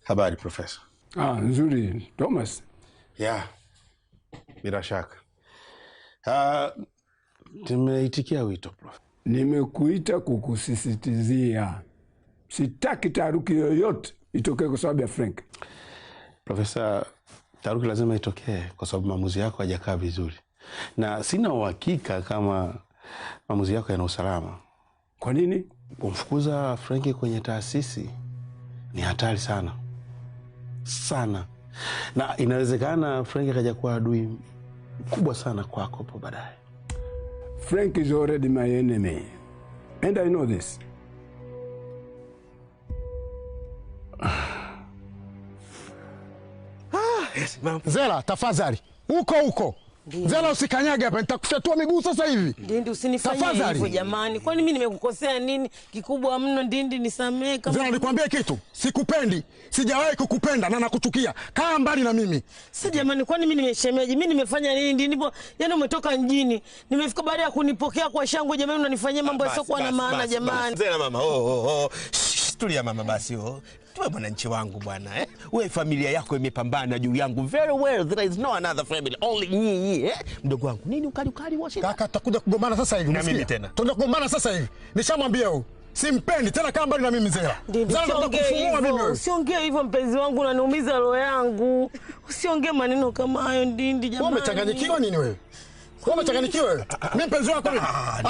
Habari Profesa. Ah, nzuri Thomas. Yeah. Bila shaka. Tumeitikia wito Prof. Nimekuita kukusisitizia. Sitaki taharuki yoyote itokee kwa sababu ya Frank. Profesa, taharuki lazima itokee kwa sababu maamuzi yako hayajakaa vizuri. Na sina uhakika kama maamuzi yako yana usalama. Kwa nini? Kumfukuza Frank kwenye taasisi ni hatari sana. Sana. Na inawezekana Frank akaja kuwa adui mkubwa sana kwako hapo baadaye. Frank is already my enemy. And I know this. Yes, Zela, tafadhali. Huko huko. Zela, usikanyage hapa, nitakufyatua miguu sasa hivi. Ndindi, usinifanyie hivyo jamani. Kwani mimi nimekukosea nini kikubwa mno? Ndindi, nisamee kama. Zela, nikwambie kitu. Sikupendi. Sijawahi kukupenda na nakuchukia. Kaa mbali na mimi. Si jamani, kwani mimi nimeshemeje? Mimi nimefanya nini Ndindi? Nipo, yaani umetoka mjini. Nimefika baada ya kunipokea kwa shangwe jamani, unanifanyia mambo yasiokuwa na maana jamani. Zela mama, oh. Tulia mama basi, oh. Tuwe mwananchi wangu bwana, eh? Wewe familia yako imepambana juu yangu very well. There is no another family, only nyinyi, eh? Mdogo wangu, nini ukali ukali wa shida? Kaka, tutakuja kugombana sasa hivi. Na mimi tena. Tutakuja kugombana sasa hivi. Nishamwambia huyu. Simpendi tena, kama mbali na mimi Zela. Zela, nitakufumua mimi wewe. Usiongee hivyo mpenzi wangu, unaniumiza roho yangu. Usiongee maneno kama hayo Ndindi jamani. Wewe umechanganyikiwa nini wewe? Wewe umechanganyikiwa wewe? Mimi mpenzi wako mimi.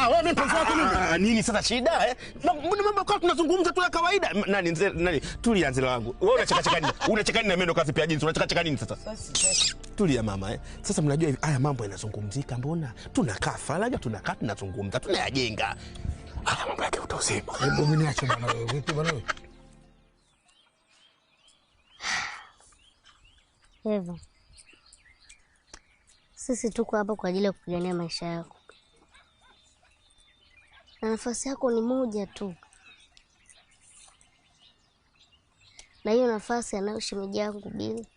Wewe mimi mpenzi wako mimi. Nini sasa shida eh? Mbona mambo kwa tunazungumza tu ya kawaida. Nani mzee nani? Tulia Nzela wangu. Wewe unachekacheka nini? Unacheka nini na meno kazi pia jinsi? Unachekacheka nini sasa? Tulia mama eh. Sasa mnajua hivi haya mambo yanazungumzika, mbona? Tunakaa faraja, tunakaa tunazungumza, tunayajenga. Haya mambo yake utozima. Hebu mimi niache bwana wewe. Vipi bwana wewe? Eva, sisi tuko hapa kwa ajili ya kupigania maisha yako. Na nafasi yako ni moja tu. Na hiyo nafasi anayo shemeji yangu Bili.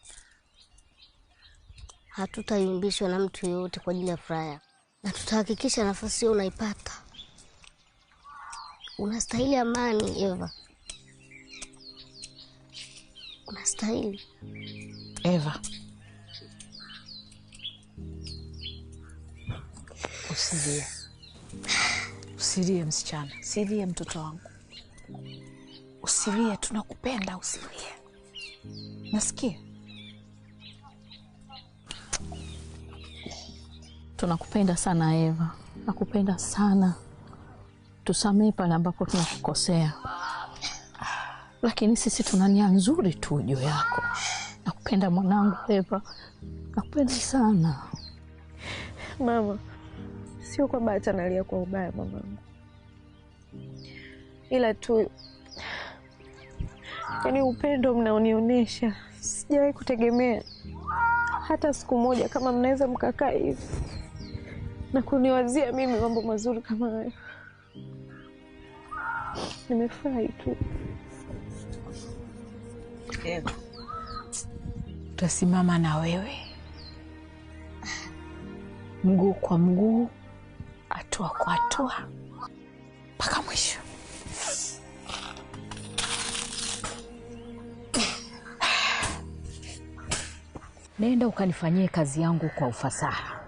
Hatutayumbishwa na mtu yeyote kwa ajili ya furaha. Na tutahakikisha nafasi hiyo unaipata. Unastahili amani, Eva. Unastahili. Eva, usilie. Usilie msichana, usilie mtoto wangu. Usilie, tunakupenda, usilie. Nasikia? Tunakupenda sana Eva. Nakupenda sana. Tusamehe pale ambapo tunakukosea. Lakini sisi tuna nia nzuri tu juu yako. Nakupenda mwanangu Eva. Nakupenda sana. Mama, sio kwamba hata nalia kwa ubaya mamangu. Ila tu yaani upendo mnaonionyesha sijawahi kutegemea hata siku moja kama mnaweza mkakaa hivi na kuniwazia mimi mambo mazuri kama hayo. Nimefurahi tu. Tutasimama na wewe mguu kwa mguu, hatua kwa hatua, mpaka mwisho. Nenda ukanifanyie kazi yangu kwa ufasaha.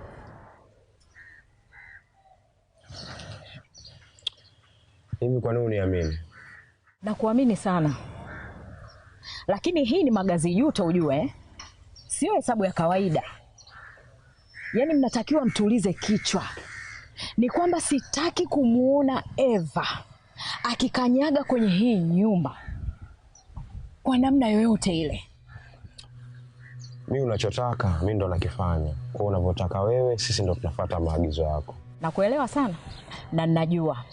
Hivi kwa nini uniamini? Nakuamini sana. Lakini hii ni magazi juto ujue, eh? Sio hesabu ya kawaida. Yaani mnatakiwa mtulize kichwa. Ni kwamba sitaki kumuona Eva akikanyaga kwenye hii nyumba kwa namna yoyote ile. Mimi unachotaka mimi ndo nakifanya. Kwa unavyotaka wewe, sisi ndo tunafuata maagizo yako. Nakuelewa sana na ninajua.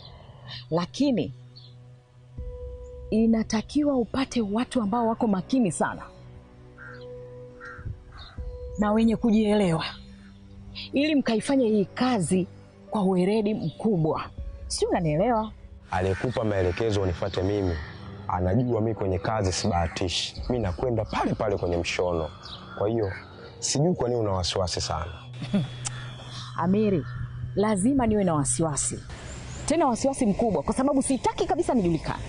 Lakini inatakiwa upate watu ambao wako makini sana na wenye kujielewa ili mkaifanye hii kazi kwa uweredi mkubwa. Si unanielewa? Aliyekupa maelekezo unifuate mimi anajua mimi kwenye kazi sibahatishi. Mimi nakwenda pale pale kwenye mshono. Kwa hiyo sijui kwa nini una wasiwasi sana. Amiri, lazima niwe na wasiwasi. Tena wasiwasi mkubwa kwa sababu sitaki kabisa nijulikane.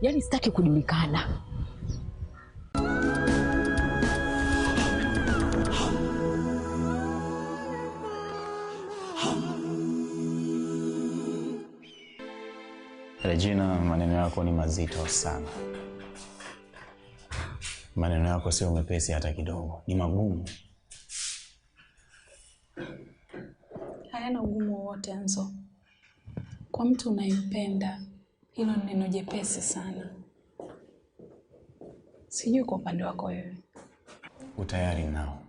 Yaani sitaki kujulikana. Regina, maneno yako ni mazito sana. Maneno yako sio mepesi hata kidogo, ni magumu. Hayana ugumu wowote Anzo. Kwa mtu unayempenda, hilo ni neno jepesi sana. Sijui kwa upande wako wewe. Utayari nao,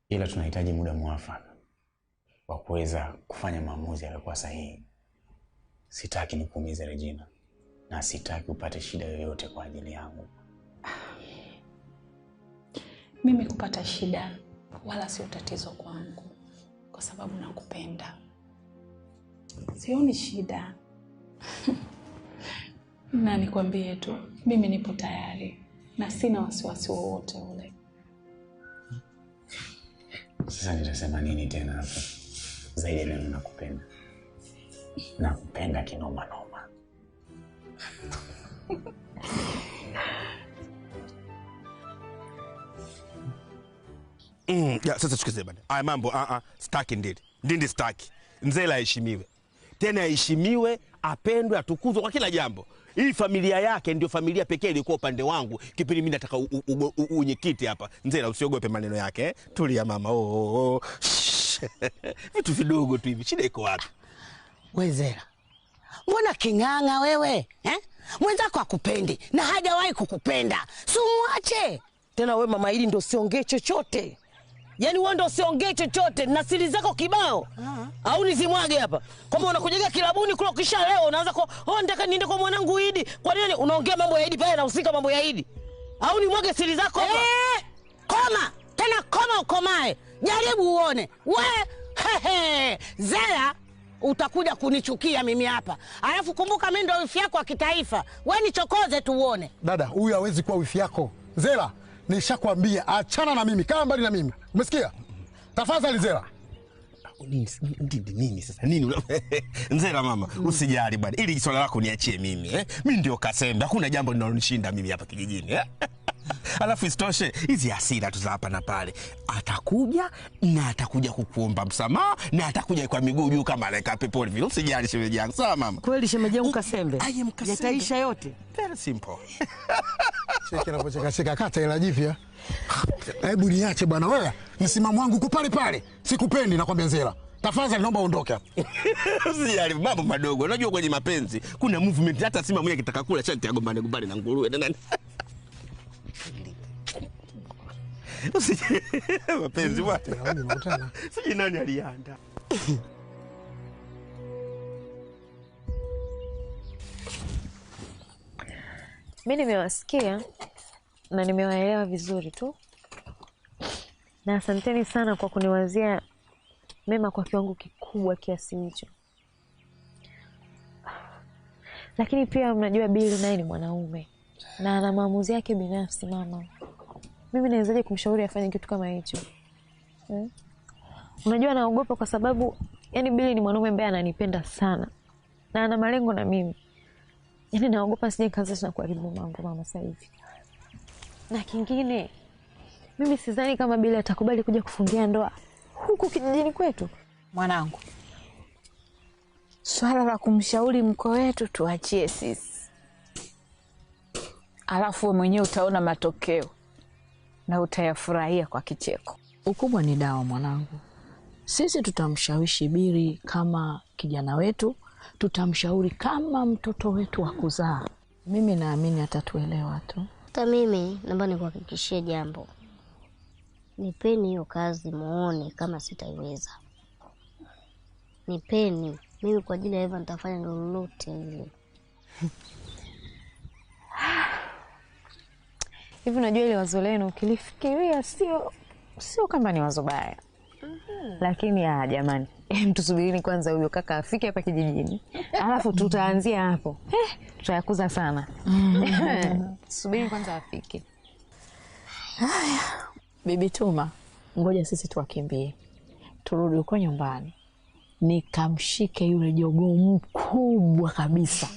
ila tunahitaji muda mwafaka wa kuweza kufanya maamuzi yaliyokuwa sahihi. Sitaki nikuumize Regina, na sitaki upate shida yoyote kwa ajili yangu. Mimi kupata shida wala sio tatizo kwangu, kwa sababu nakupenda. Sioni shida. Na nikwambie tu, mimi nipo tayari na sina wasiwasi wowote ule. Sasa nitasema nini tena hapo zaidi ya neno nakupenda? Nakupenda kinoma noma. Ya, sasa tukize bana. Haya mambo sitaki ndindi. Ndindi sitaki. Nzela aheshimiwe. Tena aheshimiwe, apendwe, atukuzwe kwa kila jambo. Hii familia yake ndio familia pekee ilikuwa upande wangu kipindi mimi nataka unyekiti hapa. Nzela usiogope maneno yake, eh? Tulia mama. Oh. Vitu vidogo tu hivi. Shida iko wapi? Wezera, mbona king'ang'a wewe eh? Mwenzako hakupendi na hajawahi kukupenda, si umwache tena. We mama, hili ndio usiongee chochote. Yaani wewe ndio usiongee chochote na siri zako kibao. Au nizimwage hapa? Kama unakujaga kilabuni kula kisha leo unaanza kwa oh, nataka niende kwa mwanangu Idi. Kwa nini unaongea mambo ya Idi pale na usika mambo ya Idi? Au nimwage siri zako hapa? Koma tena, koma ukomae. Jaribu uone. We hehe, Zela utakuja kunichukia mimi hapa. Alafu kumbuka mimi ndio wifi yako wa kitaifa. We nichokoze tu uone. Dada, huyu hawezi kuwa wifi yako. Zela, nishakwambia achana na mimi, kaa mbali na mimi. Umesikia? Tafadhali Zela. Ndindi nini sasa? Nini? Nzela mama, usijali bwana. Ili swala lako niachie mimi, eh? Mimi ndio Kasembe. Hakuna jambo linalonishinda mimi hapa kijijini, eh? Alafu isitoshe hizi hasira tu za hapa na pale. Atakuja na atakuja kukuomba msamaha na atakuja kwa miguu juu kama malaika peponi vile. Usijali shemeji yangu. Sawa mama. Kweli shemeji yangu Kasembe. Yataisha yote. Very simple. Cheki anapocheka cheka kata ila jipya. Hebu niache bwana wewe. Msimamo wangu uko pale pale. Sikupendi nakwambia Nzela. Tafadhali naomba uondoke hapa. Usijali mambo madogo. Unajua kwenye mapenzi kuna movement, hata simba mwenyewe akitaka kula shanti agombane gombane na nguruwe na nani. Usijali mapenzi bwana. Sijui nani alianda. Mimi nimewasikia na nimewaelewa vizuri tu, na asanteni sana kwa kuniwazia mema kwa kiwango kikubwa kiasi hicho. Lakini pia mnajua Billy naye ni mwanaume na ana maamuzi yake binafsi. Mama, mimi nawezaje kumshauri afanye kitu kama hicho? Unajua naogopa kwa sababu yani Billy ni mwanaume ambaye ananipenda sana na ana malengo na mimi. Yaani naogopa sije kaanza na kuharibu mambo mama sasa hivi. Na kingine, mimi sidhani kama Billy atakubali kuja kufungia ndoa huku kijijini kwetu. Mwanangu, swala la kumshauri mko wetu tuachie sisi. Alafu wewe mwenyewe utaona matokeo na utayafurahia kwa kicheko. Ukubwa ni dawa mwanangu. Sisi tutamshawishi Billy kama kijana wetu, tutamshauri kama mtoto wetu wa kuzaa. Mimi naamini atatuelewa tu. Hata mimi naomba nikuhakikishie jambo. Nipeni hiyo kazi muone kama sitaiweza. Nipeni mimi kwa ajili ya Eva nitafanya lolote lile. Hivi unajua ile wazo lenu ukilifikiria sio kama ni wazo baya. Lakini jamani, mtusubirini kwanza huyo kaka afike hapa kijijini. Alafu tutaanzia hapo. Tutayakuza sana. Subiri kwanza afike. Haya, Bibi Tuma, ngoja sisi tuwakimbie. Turudi huko nyumbani. Nikamshike yule jogoo mkubwa kabisa.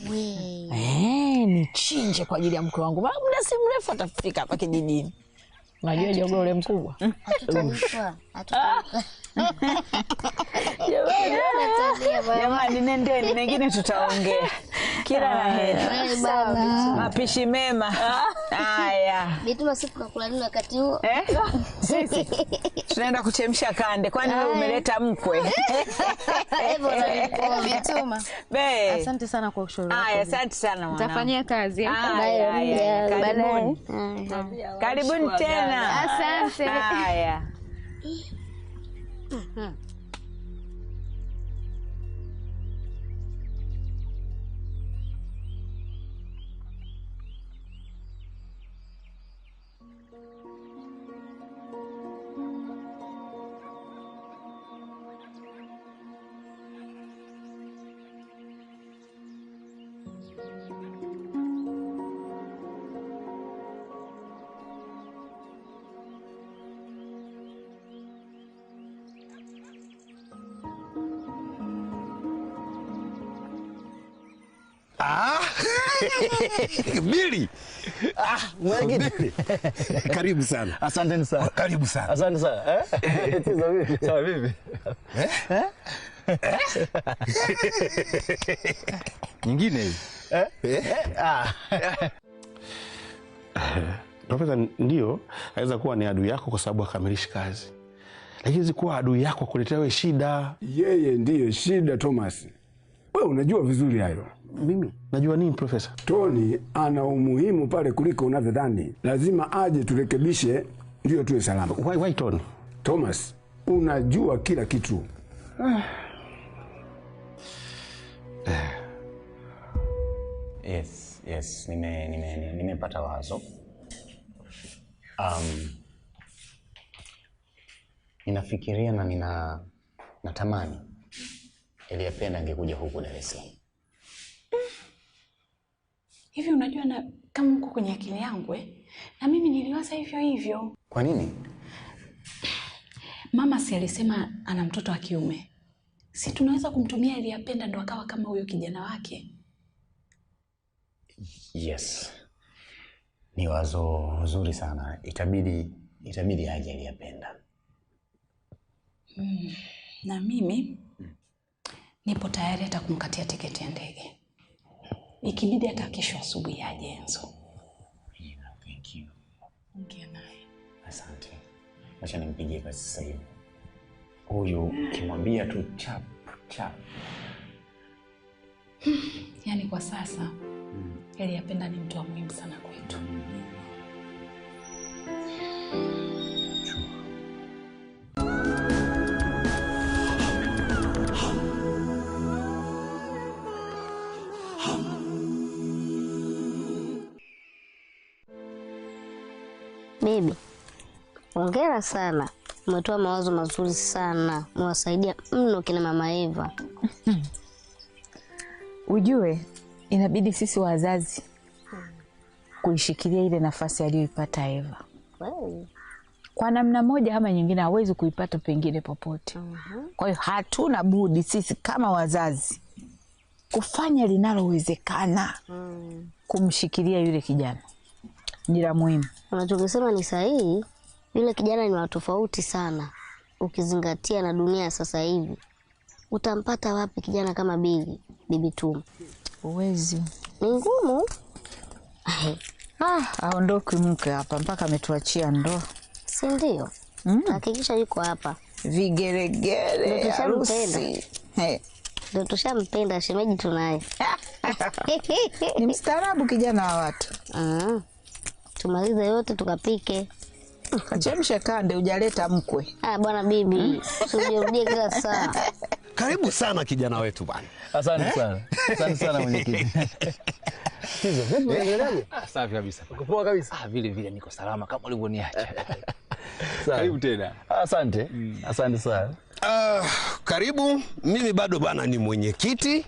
Nichinje kwa ajili ya mke wangu. Maana muda si mrefu atafika hapa kijijini. Unajua jogoo yule mkubwa? Hatutalipa. Jamani, nendeni, mengine tutaongea. Kila la heri. Mapishi mema. Haya. Bituma sisi tunakula nini wakati huo? Sisi tunaenda kuchemsha kande. Kwani wewe umeleta mkwe? Bituma. Asante sana kwa ushauri wako. Haya, asante sana mwanangu. Nitafanyia kazi. Haya, karibuni. Karibuni tena. Asante. Haya. Bili. Bili. Karibu sana. Asante sana. Karibu sana. Asante sana. Tizo vipi? Sawa vipi? Nyingine hii. Profesa, ndio aweza kuwa ni adui yako kwa sababu akamilishi kazi. Lakini si kuwa adui yako kuletea wewe shida. Yeye ndiye shida Thomas. Wewe unajua vizuri hayo. Mimi najua nini Profesa? Tony ana umuhimu pale kuliko unavyodhani. Lazima aje turekebishe ndio tuwe salama. Why Tony? Thomas, unajua kila kitu. Yes, yes, nimepata wazo. Ninafikiria na natamani Eliapenda angekuja huku Dar es Salaam. Hivi unajua na kama uko kwenye akili yangu na mimi niliwaza hivyo hivyo. Kwa nini? Mama si alisema ana mtoto wa kiume. Si tunaweza kumtumia Eliapenda ndo akawa kama huyo kijana wake? Yes. Ni wazo zuri sana. Itabidi aje Eliapenda. Na mimi nipo tayari hata kumkatia tiketi ya ndege. Ikibidi hata kesho asubuhi aje Enzo. Thank you. Ongea naye. Asante. Acha nimpigie basi sasa hivi. Huyu kimwambia tu chap chap. Yaani kwa sasa Eliapenda ni mtu wa muhimu sana kwetu. Baby, hongera sana. Umetoa mawazo mazuri sana. Umewasaidia mno kina Mama Eva. Ujue inabidi sisi wazazi kuishikilia ile nafasi aliyoipata Eva. Kwa namna moja ama nyingine hawezi kuipata pengine popote. Kwa hiyo hatuna budi sisi kama wazazi kufanya linalowezekana kumshikilia yule kijana. Ni la muhimu. Unachokisema ni sahihi. Yule kijana ni wa tofauti sana. Ukizingatia na dunia sasa hivi. Utampata wapi kijana kama Bili, Bibi Tuma? Uwezi. Ni ngumu. Aondoki mke hapa mpaka ametuachia ndoa. Si ndio? Hakikisha yuko hapa. Vigeregere, harusi. Ndio tushampenda, shemeji tunaye. Ni mstaarabu kijana wa watu. Tumalize yote tukapike. Kachemsha kande hujaleta mkwe. Bwana bibi, usijirudie kila saa. Karibu sana kijana wetu bwana. Asante sana. Asante sana mwenyekiti. Tizo, vipi unaendeleaje? Safi kabisa. Uko poa kabisa? Vile vile niko salama kama ulivyoniacha. Karibu tena. Asante. Asante sana. Karibu. Mimi bado bwana ni mwenyekiti